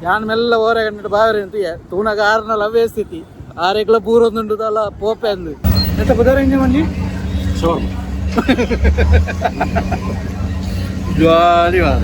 ಯಾನ್ ಮೆಲ್ಲ ಓರೆ ಗಂಟೆ ಬಾರಿ ಅಂತ ತೂನಗ ಆರ್ನ ಲವ್ವೇ ಸ್ಥಿತಿ ಆರೆಗ್ಲ ಬೂರೊಂದುಂಡುದಲ್ಲ ಪೋಪೆ ಅಂದು ಎಂತ ಬುಧಾರ ಇಂಜೆ ಮನ್ನಿ ಶವರ್ಮ. ಜಾಲಿ ವಾದ.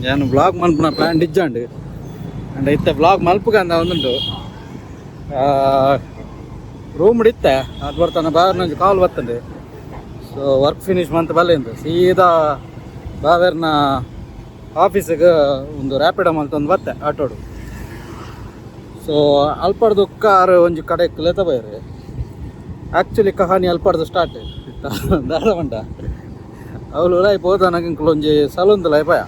ನಾನು ಬ್ಲಾಗ್ ಮನ್ಪುನ ಪ್ಲಾನ್ ಡಿಜ್ಜಾಂಡ್ ಅಂಡ್ ಇತ್ತೆ ಬ್ಲಾಗ್ ಮಲ್ಪುಗಂದ ಒಂದುಂಡು ರೂಮ್ ಇತ್ತೆ ಅದು ಬರ್ತಾನೆ ಬಾವೇರ್ನ ಕಾಲ್ ಬರ್ತಂಡೆ. ಸೊ ವರ್ಕ್ ಫಿನಿಶ್ ಮಂತ್ ಬಲ್ಲೆಂದು ಸೀದಾ ಬಾವೇರ್ನ ಆಫೀಸಿಗೆ ಒಂದು ರ್ಯಾಪಿಡೋ ಮಂತ್ ಬತ್ತೆ ಆಟೋಡು. ಸೊ ಅಲ್ಪಡ್ದು ಕಾರ್ ಒಂಜಿ ಕಡೆ ಲೆತ ಬೈರು. ಆ್ಯಕ್ಚುಲಿ ಕಹಾನಿ ಅಲ್ಪಡ್ದು ಸ್ಟಾರ್ಟ್ ದಾದ ಪಂಡ ಅವಳು ಉಲಾಯಿ ಪೋದನಗ ಒಂಜಿ ಸಲೂನ್ದ ಲೈಪಾಯ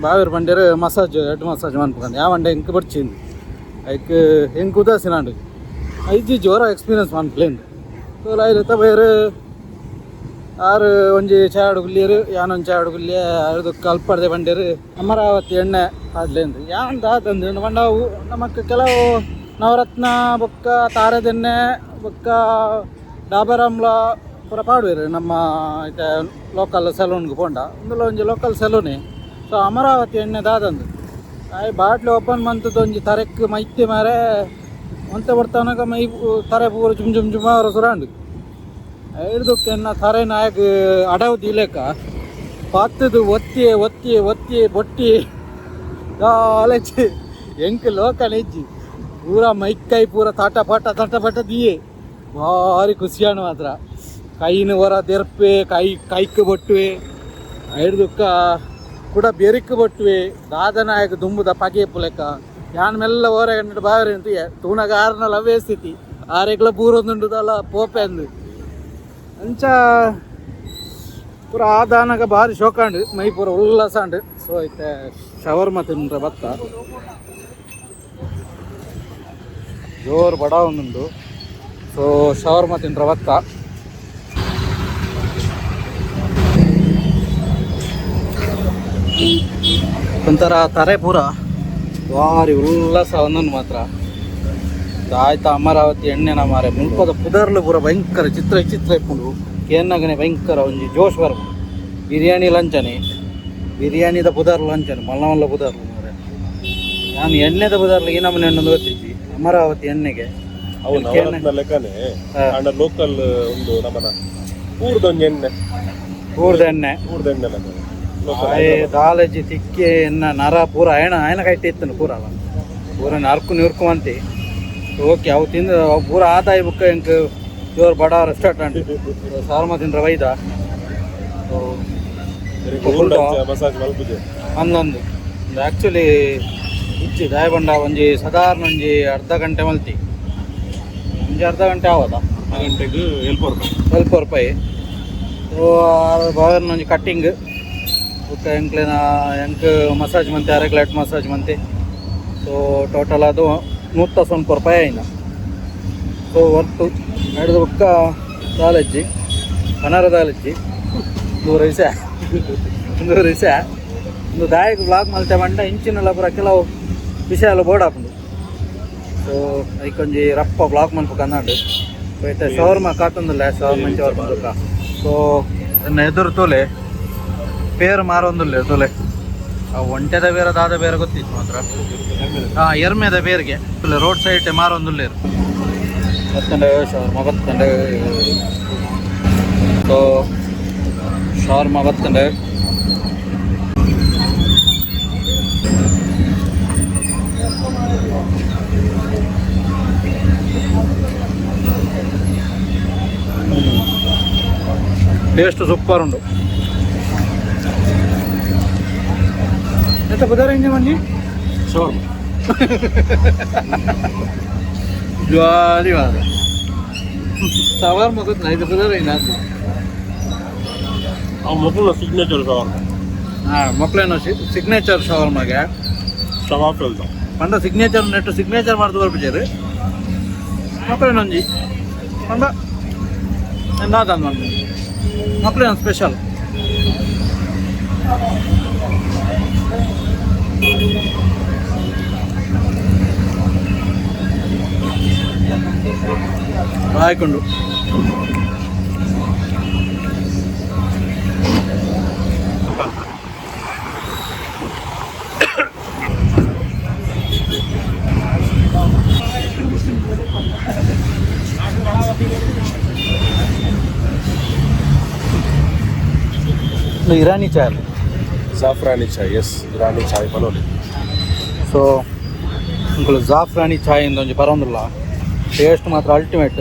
ಬಾವೇರ್ ಬಂಡೇರು ಮಸಾಜ್ ಹೆಡ್ ಮಸಾಜ್ ಮನ್ಪುಕಂದು ಯಾವ ಅಂಡೆ ಇಂಕ್ ಬರ್ಚಿಂದು ಐಕ್ ಎಂಕ್ ಉದಾಸೀನ ಐಜಿ ಜೋರ ಎಕ್ಸ್ಪೀರಿಯನ್ಸ್ ಮನ್ಪುಲೇಂದು. ಸೊ ಲಾಯ್ಲೆತ್ತ ಬೈರು ಆರು ಒಂಜಿ ಚಾಡು ಗುಲ್ಲಿಯರು ಯಾನೊಂದು ಚಾಡು ಗುಲ್ಲಿಯ ಅದಕ್ಕೆ ಅಲ್ಪಡ್ದೆ ಬಂಡೇರು ಅಮರಾವತಿ ಎಣ್ಣೆ ಪಾಡ್ಲೇಂದು ಯಾನ್ ದಾದಂದು ಪಂಡ ಅವು ನಮಕ್ ಕೆಲವು ನವರತ್ನ ಬೊಕ್ಕ ತಾರದೆಣ್ಣೆ ಬೊಕ್ಕ ಡಾಬರ್ ಆಮ್ಲ ಪೂರ ಪಾಡುವೆರು ನಮ್ಮ ಇತ್ತೆ ಲೋಕಲ್ ಸೆಲೂನ್ಗೆ ಪೋಂಡ ಉಂದುಲ ಒಂಜಿ ಲೋಕಲ್ ಸೆಲೂನೆ. ಸೊ ಅಮರಾವತಿ ಎಣ್ಣೆ ದಾದಂದು ಆಯ್ ಬಾಟ್ಲಿ ಓಪನ್ ಮಂತದ ಒಂಜಿ ತರೆಕ್ ಮೈತಿ ಮಾರೆ ಒಂತೆ ಬರ್ತನಗ ಮೈ ತರೆ ಪೂರ ಜುಮ್ ಜುಮ್ ಜುಮ್ ಅವರ ಸುರಾಂಡು ಐಡ್ದಕ್ಕೆ ಎನ್ನ ತರೆ ನಾಯಕ್ ಅಡವು ದೀಲೆಕ ಪತ್ತದು ಒತ್ತಿ ಒತ್ತಿ ಒತ್ತಿ ಬೊಟ್ಟಿ ದಾಲೆಚ್ಚಿ ಎಂಕ್ ಲೋಕಲ್ ಇಜ್ಜಿ ಪೂರ ಮೈಕೈ ಪೂರ ತಾಟ ಪಾಟ ತಾಟ ಪಾಟ ದಿಯೆ ಭಾರಿ ಖುಷಿಯಾನು ಮಾತ್ರ ಕೈನ ಹೊರ ದೆರ್ಪೆ ಕೈ ಕೈಕ್ ಬೊಟ್ಟುವೆ ಐಡ್ದುಕ್ಕ ಕೂಡ ಬೆರಿಕ್ ಬೊಟ್ಟುವೆ ದಾದನಾಯಕ ದುಂಬುದ ಪಗೆ ಪುಲೆಕ ಯಾನ್ ಮೆಲ್ಲ ಓರೆ ಗಂಟೆ ಬಾವರಿ ಅಂತ ತೂನಗ ಆರ್ನ ಲವ್ವೇ ಸ್ಥಿತಿ ಆರೆಗ್ಲ ಬೂರೊಂದುಂಡುದಲ್ಲ ಪೋಪೆ ಅಂದು ಅಂಚ ಪೂರ ಆದಾನಗ ಭಾರಿ ಶೋಕಾಂಡು ಮೈ ಪೂರ ಉಲ್ಲಾಸ ಅಂಡು. ಸೊ ಇತ್ತೆ ಶವರ್ಮ ತಿನ್ರೆ ಬತ್ತ ಜೋರು ಬಡ ಒಂದುಂಡು. ಸೊ ಶವರ್ಮ ತಿನ್ರೆ ಬತ್ತ ಒಂಥರ ತರೆ ಪೂರ ಭಾರಿ ಉಲ್ಲಾಸ ಒಂದೊಂದು ಮಾತ್ರ. ಆಯ್ತಾ ಅಮರಾವತಿ ಎಣ್ಣೆನ ಮಾರೆ ಮುಲ್ಪದ ಪುದರ್ಲು ಪೂರ ಭಯಂಕರ ಚಿತ್ರ ವಿಚಿತ್ರ ಇಪ್ಪುಂಡು ಕೇನ್ನಗನೆ ಭಯಂಕರ ಒಂಜಿ ಜೋಶ್ ಬರ್ಪುಂಡು. ಬಿರಿಯಾನಿ ಲಂಚನೆ ಬಿರಿಯಾನಿದ ಪುದರ್ ಲಂಚನೆ ಮಲ್ಲ ಮಲ್ಲ ಪುದರ್ಲು ಮಾರೆ. ನಾನು ಎಣ್ಣೆದ ಪುದರ್ಲು ಈ ನಮೂನೆ ಎಣ್ಣೆ ಗೊತ್ತಿದ್ದಿ ಅಮರಾವತಿ ಎಣ್ಣೆಗೆ. ಅವು ನವರತ್ನ ಲೆಕ್ಕನೆ ಅಂಡ ಲೋಕಲ್ ಒಂದು ನಮ್ಮನ ಊರ್ದೊಂಜಿ ಎಣ್ಣೆ. ಊರ್ದ ಎಣ್ಣೆ. ಊರ್ದ ಎಣ್ಣೆ ಲೆಕ್ಕ ಲೋಕಲ್. ಆಯೆ ದಾಲಜಿ ತಿಕ್ಕಿ ಎನ್ನ ನರ ಪೂರ ಆಯಣ ಆಯನ ಕೈಟ್ ಇತ್ತನು ಪೂರ ಅಲ್ಲ ಪೂರ ನರ್ಕು ನಿರ್ಕು ಅಂತಿ. ಓಕೆ ಅವು ತಿಂದು ಅವು ಪೂರ ಆದಾಯ ಬುಕ್ಕ ಎಂಕ್ ಜೋರು ಬಡ ಸ್ಟಾರ್ಟ್ ಅಂಡ್ ಸಾರ್ಮ ತಿಂದ್ರ ವೈದ. ಸೊ ಮಸಾಜ್ ಮಲ್ಪುಜೆ. ಒಂದೊಂದು ಆ್ಯಕ್ಚುಲಿ ಇಜ್ಜಿ ದಾಯಬಂಡ ಒಂಜಿ ಸಾಧಾರಣ ಒಂಜಿ ಅರ್ಧ ಗಂಟೆ ಮಲ್ತಿ ಒಂಜಿ ಅರ್ಧ ಗಂಟೆ ಆವದ. ಗಂಟೆಗೆ ಎಲ್ಪ ರೂಪಾಯಿ. ಸ್ವಲ್ಪ ರೂಪಾಯಿ. ಸೊ ಬಾವರ್ನ ಒಂಜಿ ಕಟ್ಟಿಂಗ್ ಬೊಕ್ಕ ಎಂಕ್ಲೆನ ಎಂಕ್ ಮಸಾಜ್ ಮಂತೆ ಅರೆಗ್ ಲೈಟ್ ಮಸಾಜ್ ಮಂತೆ. ಸೊ ಟೋಟಲ್ ಅದು 190 ರೂಪಾಯಿ ಆಯ್ನ. ಸೊ ವರ್ತು ನಡ್ದು ಬೊಕ್ಕ ದಾಲಜ್ಜಿ ಕನರ ದಾಲಜ್ಜಿ 100 ವಿಷ 100 ವಿಷ ಒಂದು ದಾಯಕ್ ಬ್ಲಾಗ್ ಮಲ್ತೆ ಪಂಡ ಇಂಚಿನೆಲ್ಲ ಪೂರ ಕೆಲವು ವಿಷಯ ಎಲ್ಲ ಬೋರ್ಡ್ ಆಪುಂಡು. ಸೊ ಐಕೊಂಜಿ ರಪ್ಪ ಬ್ಲಾಗ್ ಮನ್ಪು ಕನ್ನಡ ಇತ್ತೆ ಶವರ್ಮ ಕಾತೊಂದುಲ್ಲ ಶವರ್ಮ ಶವರ್ಮ ಬೊಕ್ಕ. ಸೊ ಎನ್ನ ಎದುರು ತೋಲೆ ಪೇರು ಮಾರೊಂದುಲ್ಲೆ ತೋಲೆ ಅವು ಒಂಟೆದ ಬೇರೆ ದಾದ ಬೇರೆ ಗೊತ್ತಿತ್ತು ಮಾತ್ರ. ಹಾಂ ಎರ್ಮೆದ ಬೇರ್ಗೆ ರೋಡ್ ಸೈಡ್ ಮಾರೊಂದುಲ್ಲೇರು ಬತ್ತಂಡೆ ಶವರ್ಮ ಬತ್ತಂಡೆ. ಸೊ ಶವರ್ಮ ಬತ್ತಂಡೆ. ಟೇಸ್ಟ್ ಸೂಪರ್ ಉಂಡು. ಎಂತ ಬುಧಾರ ಇಂಜೆ ಮನ್ನಿ ಶವರ್ಮ. ಜಾಲಿ ವಾದ ಸವಾರ್ ಗೊತ್ತ ಇದು ಬುಧಾರ ಇಂದ. ಅವು ಮೊದಲ ಸಿಗ್ನೇಚರ್ ಶವರ್ಮ. ಹಾಂ ಮಕ್ಕಳೇನು ಸಿಗ್ನೇಚರ್ ಶವರ್ಮಗೆ ಶವಾಫೆಲ್ದ. ಪಂಡ ಸಿಗ್ನೇಚರ್ ನೆಟ್ಟು ಸಿಗ್ನೇಚರ್ ಮಾಡ್ದು ಬರ್ಪಿಚಾರು ಮಕ್ಕಳೇನೊಂಜಿ ಪಂಡ ದಾದ ಮಕ್ಕಳು ಸ್ಪೆಷಲ್. ಲಾಯ್ಕೊಂಡು ಇರಾನಿ ಚಾಯ್. ಜಾಫ್ರಾನಿ ಚಾಯ್, ಎಸ್, ಇರಾನಿ ಚಾಯ್ ಪನೋಲಿ. ಸೊ ಅಂಕುಲು ಜಾಫ್ರಾನಿ ಚಾಯ್ ಇಂದ ಒಂಜಿ ಪರೊಂದುಲ್ಲ, ಟೇಸ್ಟ್ ಮಾತ್ರ ಅಲ್ಟಿಮೇಟ್.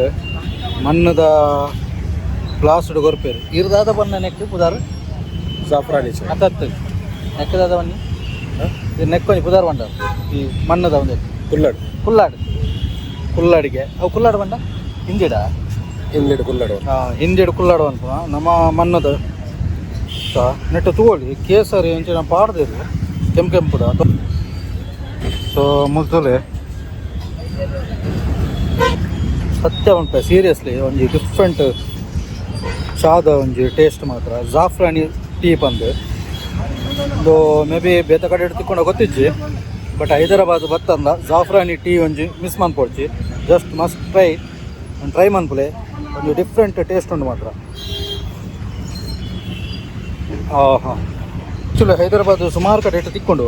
ಮಣ್ಣದ ಗ್ಲಾಸ್ಡ್ ಕೊರ್ಪೇರು. ಇರ್ ದಾದ ಬನ್ನ ನೆಕ್ ಪುದಾರ್? ಜಾಫ್ರಾನಿ ಚಾಯ್. ಅತ್ತತ್ತು ನೆಕ್ ದಾದ ಬನ್ನಿ. ಇದು ನೆಕ್ ಒಂಜಿ ಪುದಾರ್ ಬಂಡ ಈ ಮಣ್ಣದ ಒಂಜಿ. ಕುಲ್ಲಡ್. ಕುಲ್ಲಾಡ್, ಕುಲ್ಲಾಡಿಗೆ. ಅವು ಕುಲ್ಲಾಡ್ ಬಂಡ ಹಿಂದಿಡ. ಹಿಂದಿಡು ಕುಲ್ಲಡ್. ಹಿಂದಿಡು ಕುಲ್ಲಾಡು ಅನ್ಪುನ. ನಮ್ಮ ಮಣ್ಣದ ನೆಟ್ಟು ತೂವೊಳಿ ಕೇಸರಿ ಅಂಚಿನ ಪಾಡ್ದೆರ್ ಕೆಂಪು ಕೆಂಪುದ. ಸೊ ಮುಲ್ತುಲೆ ಸತ್ಯ ಉಂಟು. ಸೀರಿಯಸ್ಲಿ ಒಂಜಿ ಡಿಫ್ರೆಂಟ್ ಚಾದ ಒಂಜಿ ಟೇಸ್ಟ್ ಮಾತ್ರ. ಜಾಫ್ರಾನಿ ಟೀ ಪಂದ್ ಒಂದು ಮೇ ಬಿ ಬೇತೆ ಕಡೆ ತಿಕ್ಕೊಂಡ ಗೊತ್ತಿಜ್ಜಿ, ಬಟ್ ಹೈದರಾಬಾದ್ ಬತ್ತಂದ ಜಾಫ್ರಾನಿ ಟೀ ಒಂಜಿ ಮಿಸ್ ಮನ್ಪೊಡ್ಚಿ. ಜಸ್ಟ್ ಮಸ್ಟ್ ಟ್ರೈ, ಒಂದು ಟ್ರೈ ಮನ್ಪುಲೆ. ಒಂದು ಡಿಫ್ರೆಂಟ್ ಟೇಸ್ಟ್ ಉಂಟು ಮಾತ್ರ. ಹಾಂ, ಆ್ಯಕ್ಚುಲಿ ಹೈದರಾಬಾದ್ ಸುಮಾರು ಕಡೆ ಇಟ್ಟು ತಿಕ್ಕೊಂಡು,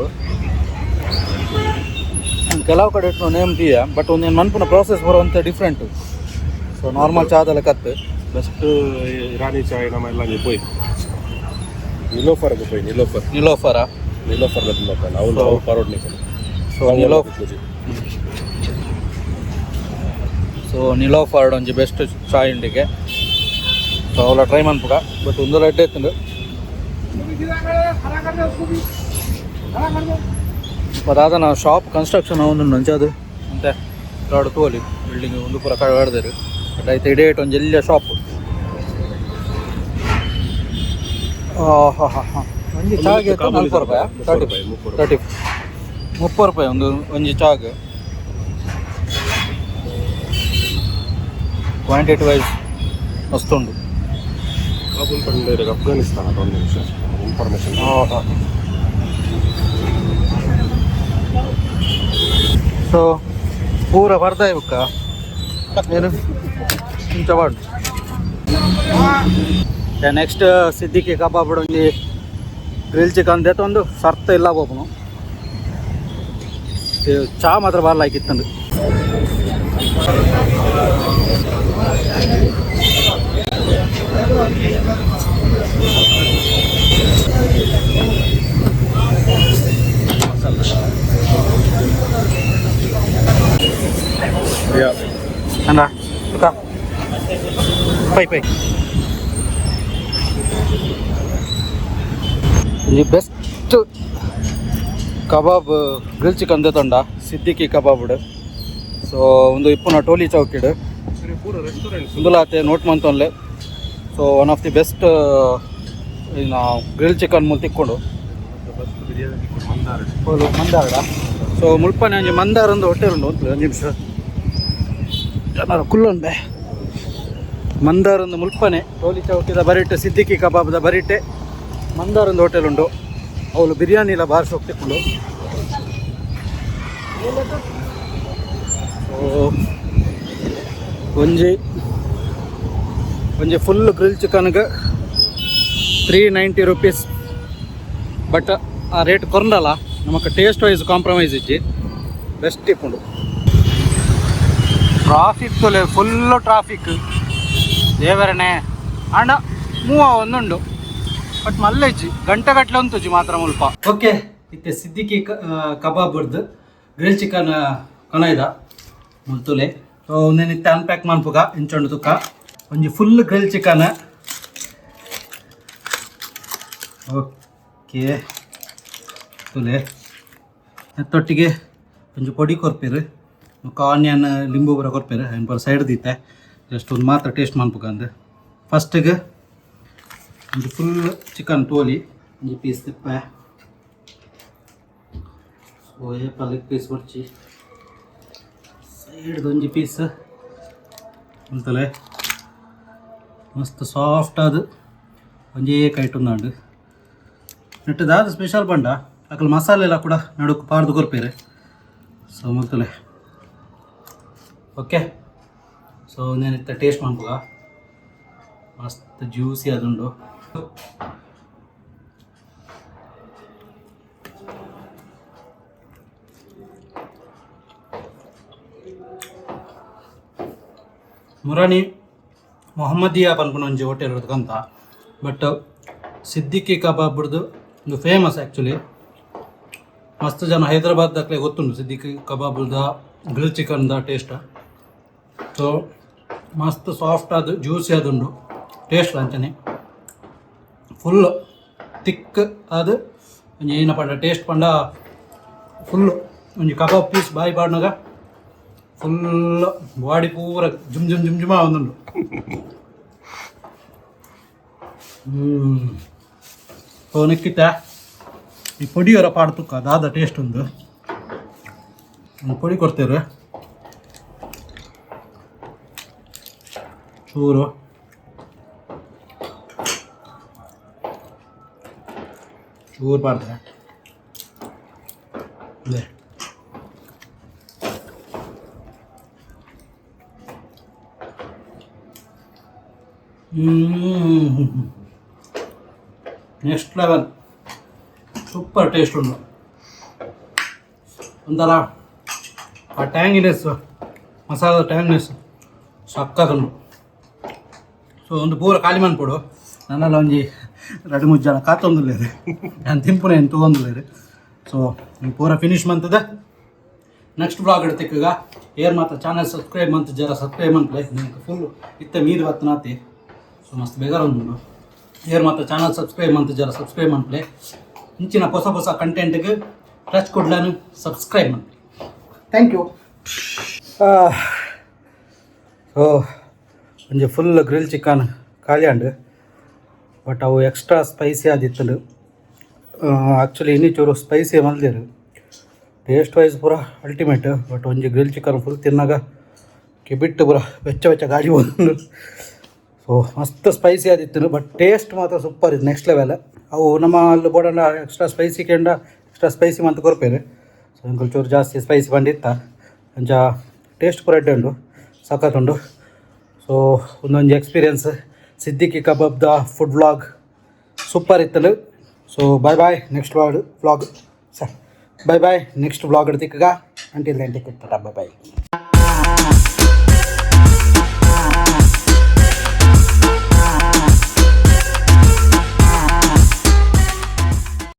ಕೆಲವು ಕಡೆ ಇಟ್ಟು ನೇಮ್ ತೀಯ, ಬಟ್ ಒಂದೇನು ಮನ್ಪುನ ಪ್ರಾಸೆಸ್ ಬರುವಂಥ ಡಿಫ್ರೆಂಟ್. ಸೊ ನಾರ್ಮಲ್ ಚಾದಲ್ಲ ಕತ್ತು. ಬೆಸ್ಟ್ ಇರಾನಿ ಚಾಯ್ ನಮ್ಮ ಎಲ್ಲ ಪೋಯಿ ನಿಲೋಫರ್ಗೆ ಪೋಯಿ, ನಿಲೋಫರ್. ನಿಲೋಫರ. ನಿಲೋಫರ್ ತಿನ್ನಪ್ಪ ನಾವು. ಅವು ಪರೋಡ್ ನಿಕಲು. ಸೊ ನಿಲೋಫ್ ಸೊ ನಿಲೋಫರ್ಡ್ ಒಂಜಿ ಬೆಸ್ಟ್ ಚಾಯ್ ಉಂಡಿಗೆ. ಸೊ ಅವಲ ಟ್ರೈ ಮನ್ಪುಗ. ಬಟ್ ಒಂದು ಎಡ್ಡೆ ಇತ್ತುಂಡು. ದಾದನ ಶಾಪ್ ಕನ್ಸ್ಟ್ರಕ್ಷನ್ ಅವನು ಅಂಚಾದು ಅಂತೆ ರೋಡ್ ತೋಲಿ ಬಿಲ್ಡಿಂಗ್ ಒಂದು ಪೂರ ಕಡ್ದೇರು. ಬಟ್ ಐತೆ ಇಡೇಟ್ ಒಂಜಿ ಎಲ್ಲ ಶಾಪ್. ಹಾಂ ಹಾಂ ಹಾಂ ಒಂಜಿ ಚಾಗೆ 40 ರೂಪಾಯಿ, 30, 30, 30 ರೂಪಾಯಿ ಒಂದು ಒಂಜಿ ಚಾಗ್. ಕ್ವಾಂಟಿಟಿ ವೈಸ್ ಮಸ್ತ್ ಉಂಡು. ಕಾಬೂಲ್ ಪಂಡ ಅಫ್ಘಾನಿಸ್ತಾನ. ಒಂದು ನಿಮಿಷ, ಇನ್ಫಾರ್ಮೇಷನ್. ಸೊ ಪೂರ ಬರ್ದಾಯ್ ಬುಕ್ಕ ಏನು ಇಂಚ ಪಾಡು. ನೆಕ್ಸ್ಟ್ ಸಿದ್ದಿಕಿ ಕಬಾಬ್ ಒಂಜಿ ಗ್ರಿಲ್ ಚಿಕನ್ ದೇತೊಂದು ಸರ್ತ ಇಲ್ಲ ಬೋಪುನು. ಚಾ ಮಾತ್ರ ಬಾರ್ ಲಾಯ್ಕ್ ಇತ್ತಂದು. ಯಾ. ಅಂದ ತುಕ ಪೈ ಪೈ ಈ ಬೆಸ್ಟ್ ಕಬಾಬ್ ಗ್ರಿಲ್ ಚಿಕನ್ ದೇತೊಂಡ ಸಿದ್ದಿಕಿ ಕಬಾಬ್ಡ್. ಸೊ ಒಂದು ಇಪ್ಪುನ ಟೋಲಿ ಚೌಕಿಡ್. ಪೂರ ರೆಸ್ಟೋರೆಂಟ್ಸ್. ಉಂದುಲಾತೆ ನೋಟ್ ಮಂತೊನ್ಲೆ. So one of the best ಇನ್ನ ಗ್ರಿಲ್ ಚಿಕನ್ ಮುಲ್ ತಿಕ್ಕೊಂಡು. ಬೆಸ್ಟ್ ಬಿರಿಯಾನಿ ಮಂದಾರ. ಮಂದಾರಡ. ಸೊ ಮುಲ್ಪನೆ ಒಂಜಿ ಮಂದಾರ ಒಂದು ಹೋಟೆಲ್ ಉಂಟು. ಒಂದು ನಿಮಿಷ, ಜನರ ಕುಲ್ಲೊಂದೆ. ಮಂದಾರ ಒಂದು ಮುಲ್ಪನೆ ಟೋಲಿ ಚೌಕಿದ ಬರಿಟೆ, ಸಿದ್ದಿಕಿ ಕಬಾಬ್ದ ಬರಿಟೆ ಮಂದಾರ ಒಂದು ಹೋಟೆಲ್ ಉಂಟು. ಅವಳು ಬಿರಿಯಾನಿ ಎಲ್ಲ ಬಾರ್ ಶೋಕ್ ತಿಕ್ಕೊಂಡು. ಸೊ ಒಂಜಿ ಒಂಜಿ ಫುಲ್ ಗ್ರಿಲ್ ಚಿಕನ್ಗೆ 390 ರುಪೀಸ್. ಬಟ್ ಆ ರೇಟ್ ಕೊರಂಡಲ್ಲ ನಮಕ್ ಟೇಸ್ಟ್ ವೈಸ್ ಕಾಂಪ್ರಮೈಸ್ ಇಜ್ಜಿ, ಬೆಸ್ಟ್ ಇಪ್ಪುಂಡು. ಟ್ರಾಫಿಕ್ ತುಲೆ, ಫುಲ್ಲು ಟ್ರಾಫಿಕ್ ದೇವರನೆ. ಅಂಡ ಮೂವ ಒಂದುಂಡು, ಬಟ್ ಮಲ್ಲೆಜ್ಜಿ ಗಂಟೆ ಗಟ್ಟಲೆ ಉಂತುಜಿ ಮಾತ್ರ ಮುಲ್ಪ. ಓಕೆ, ಇತ್ತೆ ಸಿದ್ದಿಕಿ ಕಬಾಬ್ ಗ್ರಿಲ್ ಚಿಕನ್ ಕನೈದ ಮುಲ್ತುಲೆ. ಸೊ ಉಂದೆನ್ ಇತ್ತೆ ಅನ್ಪ್ಯಾಕ್ ಮನ್ಪುಗ ಇಂಚೊಂಡು ತುಕ್ಕ. ಒಂಜಿ ಫುಲ್ ಗ್ರಿಲ್ ಚಿಕನ್. ಓಕೆ, ತುಲೆ ನೆತ್ತೊಟ್ಟಿಗೆ ಒಂಜಿ ಪೊಡಿ ಕೊರ್ಪೆರ್, ಬೊಕ್ಕ ಆನಿಯನ್ ಲಿಂಬು ಪೂರ ಕೊರ್ಪೆರ್. ಐನ್ ಪೂರ ಸೈಡ್ ದೀತೆ, ಜಸ್ಟ್ ಒಂದು ಮಾತ್ರ ಟೇಸ್ಟ್ ಮನ್ಪುಗಂದು. ಫಸ್ಟಿಗೆ ಒಂಜಿ ಫುಲ್ ಚಿಕನ್ ತೋಲಿ, ಒಂಜಿ ಪೀಸ್ ತಿಪ್ಪೆ. ಸೊ ಏಪ ಲೆಗ್ ಪೀಸ್ ಬೊಡ್ಚಿ, ಸೈಡ್ದು ಒಂಜಿ ಪೀಸ್ ಅಂತಲೆ. ಮಸ್ತ್ ಸಾಫ್ಟ್ ಆದ್ ಒಂಜೇ ಕೈಟ್ ಉಂದಾಂಡ್. ನೆಟ್ ದಾದ ಸ್ಪೆಷಲ್ ಪಂಡ ಅಕಲ್ ಮಸಾಲೆ ಎಲ್ಲ ಕೂಡ ನಡುಕು ಪಾಡ್ದು ಕೊರ್ಪೆರ್. ಸೊ ಮಲ್ತಲೆ. ಓಕೆ, ಸೊ నేను ಇತ್ತೆ ಟೇಸ್ಟ್ ಮನ್ಪುಗ. ಮಸ್ತ್ ಜ್ಯೂಸಿ ಆದುಂಡು. ಮುರಾನಿ ಮೊಹಮ್ಮದಿಯಾ ಪನ್ಪುನ ಒಂಜಿ ಹೋಟೆಲ್ ಕಂತ, ಬಟ್ ಸಿದ್ದಿಕಿ ಕಬಾಬ್ ಬುಡ್ದು ಒಂದು ಫೇಮಸ್ ಆ್ಯಕ್ಚುಲಿ. ಮಸ್ತ್ ಜನ ಹೈದರಾಬಾದ್ ದಕ್ಲೆ ಗೊತ್ತುಂಡು ಸಿದ್ದಿಕಿ ಕಬಾಬ್ದ ಗ್ರಿಲ್ ಚಿಕನ್ದ ಟೇಸ್ಟ್. ಸೊ ಮಸ್ತ್ ಸಾಫ್ಟ್ ಆದ್, ಜ್ಯೂಸಿ ಆದುಂಡು. ಟೇಸ್ಟ್ ಅಂಚನೆ ಫುಲ್ ತಿಕ್ ಆದ್. ಒಂಜಿ ಏನ ಪಂಡ ಟೇಸ್ಟ್ ಪಂಡ ಫುಲ್ ಒಂಜಿ ಕಬಾಬ್ ಪೀಸ್ ಬಾಯಿ ಪಾಡ್ನಗ ಫುಲ್ ಬಾಡಿ ಪೂರ ಜುಮ್ ಜುಮ್ ಜುಮ್ ಜುಮ್ ಆವೊಂದುಂಡು. ಸೊ ನೆಕ್ಕಿತ್ತ ಈ ಪೊಡಿ ಹೊರ ಪಾಡ್ತುಕ್ಕ ದಾದ ಟೇಸ್ಟ್ ಉಂದು. ಒಂದು ಪೊಡಿ ಕೊಡ್ತೇವೆ ಚೂರು. ಚೂರು ಪಾಡ್ದೆ. ಇದೆ ನೆಕ್ಸ್ಟ್ ಲೆವೆಲ್, ಸೂಪರ್ ಟೇಸ್ಟ್ ಉಂಟು. ಒಂಥರ ಆ ಟ್ಯಾಂಗಿನೆಸ್, ಮಸಾಲದ ಟ್ಯಾಂಗಿನೆಸ್ ಸಕ್ಕತ್ತುಂಡು. ಸೊ ಒಂದು ಪೂರ ಖಾಲಿ ಮನ್ಪೊಡು. ನನ್ನಲ್ಲ ಒಂಜಿ ರಡ್ಡು ಮೂಜಿ ಜನ ಕಾತೊಂದುಲ್ಲೆರ್, ಯಾನ್ ತಿನ್ಪುನೆ ಏನು ತೂವೊಂದುಲ್ಲೆರ್. ಸೊ ಪೂರ ಫಿನಿಶ್ ಮಂತದ ನೆಕ್ಸ್ಟ್ ವ್ಲಾಗ್ ಇಡ್ತಿಕ್ಕಗ. ಏರ್ ಮಾತ್ರ ಚಾನಲ್ ಸಬ್ಸ್ಕ್ರೈಬ್ ಮಂತ್ ಜರ ಸಬ್ಸ್ಕ್ರೈಬ್ ಮನ್ಪುಲೆ. ನಿಂಕ್ ಫುಲ್ ಇತ್ತೆ ಮೀದ್ ಬತ್ತನಾತಿ. ಸೊ ಮಸ್ತ್ ಬೇಜಾರೊಂದುಂಡು. ಏರ್ ಮಾತ್ರ ಚಾನಲ್ ಸಬ್ಸ್ಕ್ರೈಬ್ ಮಂತ್ ಜರ ಸಬ್ಸ್ಕ್ರೈಬ್ ಮನ್ಪುಲೆ. ಇಂಚಿನ ಹೊಸ ಹೊಸ ಕಂಟೆಂಟ್ಗೆ ಟಚ್ ಕೊಡ್ಲಾನು ಸಬ್ಸ್ಕ್ರೈಬ್ ಮನ್ಪುಲೆ. Thank you. So ಒಂಜಿ ಫುಲ್ ಗ್ರಿಲ್ ಚಿಕನ್ ಖಾಲಿ ಆಂಡ್. ಬಟ್ ಅವು ಎಕ್ಸ್ಟ್ರಾ ಸ್ಪೈಸಿ ಆದಿತ್ತುಂಡು. ಆ್ಯಕ್ಚುಲಿ ಇನ್ನಿ ಚೂರು ಸ್ಪೈಸಿ ಮಲ್ದೆರ್. ಟೇಸ್ಟ್ ವೈಸ್ ಪೂರ ಅಲ್ಟಿಮೇಟ್. ಬಟ್ ಒಂಜಿ ಗ್ರಿಲ್ ಚಿಕನ್ ಫುಲ್ ತಿನ್ನಾಗ ಕೆಬಿಟ್ಟು ಪೂರ ಬೆಚ್ಚ ಬೆಚ್ಚ ಗಾಳಿ ಬಂದು. ಸೊ ಮಸ್ತ್ ಸ್ಪೈಸಿ ಆದಿತ್ತು, ಬಟ್ ಟೇಸ್ಟ್ ಮಾತ್ರ ಸೂಪರ್ ಇದು, ನೆಕ್ಸ್ಟ್ ಲೆವೆಲ್. ಅವು ನಮ್ಮ ಅಲ್ಲಿ ಬೋಡಂಡ ಎಕ್ಸ್ಟ್ರಾ ಸ್ಪೈಸಿ ಕೆಂಡ ಎಕ್ಸ್ಟ್ರಾ ಸ್ಪೈಸಿ ಮಂತ್ ಕೊರ್ಪೆರ್. ಸೊ ಎಂಕುಲು ಚೂರು ಜಾಸ್ತಿ ಸ್ಪೈಸಿ ಬಂದಿತ್ತ. ಅಂಚ ಟೇಸ್ಟ್ ಪೂರ ಎಡ್ಡೆ ಉಂಡು, ಸಖತ್ ಉಂಡು. ಸೊ ಒಂದೊಂಜಿ ಎಕ್ಸ್ಪೀರಿಯನ್ಸ್, ಸಿದ್ದಿಕಿ ಕಬಾಬ್ದ ಫುಡ್ ವ್ಲಾಗ್ ಸೂಪರ್ ಇತ್ತಲು. So bye bye, next vlog sir. Bye bye, next vlog ತಿಕ್ಕಗ. Until then, take, bye bye.